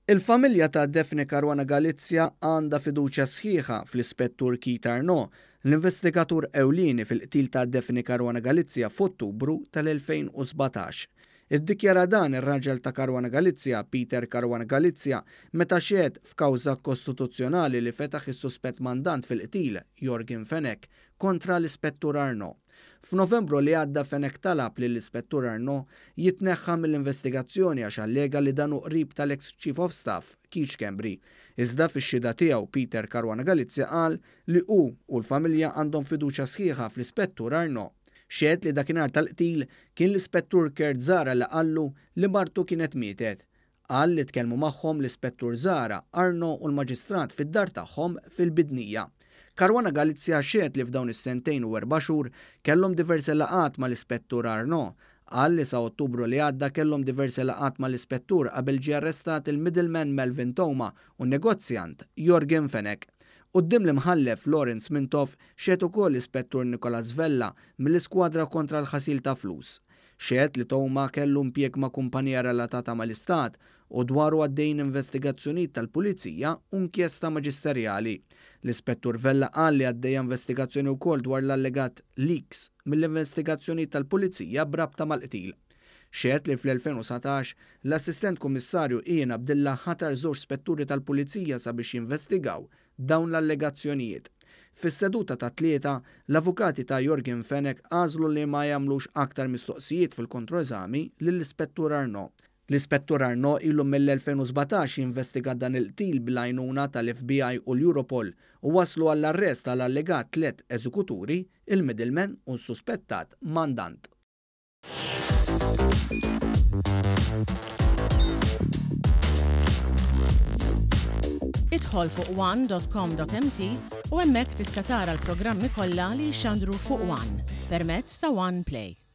Il-familja ta' Daphne Caruana Galizia għandha fiduċja sħiħa fl-Ispettur Keith Arnaud, l-investigatur ewlieni fil-qtil ta' Daphne Caruana Galizia f'Ottubru tal-2017. Iddikjara dan ir-raġel ta' Caruana Galizia, Peter Caruana Galizia, meta xehed f'kawża kostituzzjonali li fetaħ is-suspett mandant fil-qtil, Yorgen Fenech, kontra l-Ispettur Arnaud. F'Novembru li għadda Fenech talab lill-Ispettur Arnaud jitneħħa mill-investigazzjoni għax allega li dan hu qrib tal-eks Chief of Staff Keith Schembri. Iżda fix-xhieda tiegħu Peter Caruana Galizia qal li hu u l-familja għandhom fiduċja sħiħa fl-Ispettur Arnaud. Xehed li dakinhar tal-qtil kien l-Ispettur Kurt Zahra li qallu li martu kienet mietet. Qal li tkellmu magħhom l-Ispettur Zahra, Arnaud u l-Maġistrat fid-dar tagħhom fil-Bidnija. Caruana Galizia xehed li f'dawn is-sentejn u erba' xhur kellhom diversi laqgħat mal-Ispettur Arnaud. Qal li sa Ottubru li għadda kellhom diversi laqgħat mal-Ispettur qabel ġie arrestat il-middleman Melvin Theuma u n-negozjant Yorgen Fenech. Quddiem l-Imħallef Lawrence Mintoff xehed ukoll l-Ispettur Nicholas Vella mill-Iskwadra kontra l-Ħasil ta' Flus. Xehed li Theuma kellu impjieg ma' kumpanija relatata mal-Istat u dwaru għaddejjin investigazzjonijiet tal-Pulizija u inkjesta maġisterjali. L-Ispettur Vella qal li għaddejja investigazzjoni wkoll dwar l-allegat leaks mill-investigazzjonijiet tal-Pulizija b'rabta mal-qtil. Xehed li fl-2019, l-Assistent Kummissarju Ian Abdilla ħatar żewġ spetturi tal-Pulizija sabiex jinvestigaw dawn l-allegazzjonijiet. Fis-seduta tat-Tlieta, l-avukati ta' Yorgen Fenech għażlu li ma jagħmlux aktar mistoqsijiet fil-kontroeżami lill-Ispettur Arnaud. L-Ispettur Arnaud ilu mill-2017 jinvestiga dan il-qtil bl-għajnuna tal-FBI u l-Europol u wasslu għall-arrest tal-allegat tliet eżekuturi, il-middleman u s-suspettat mandant. Idħol fuq one.com.mt u hemmhekk tista' tara l-programmi kollha li jixxandru fuq One permezz ta' One Play.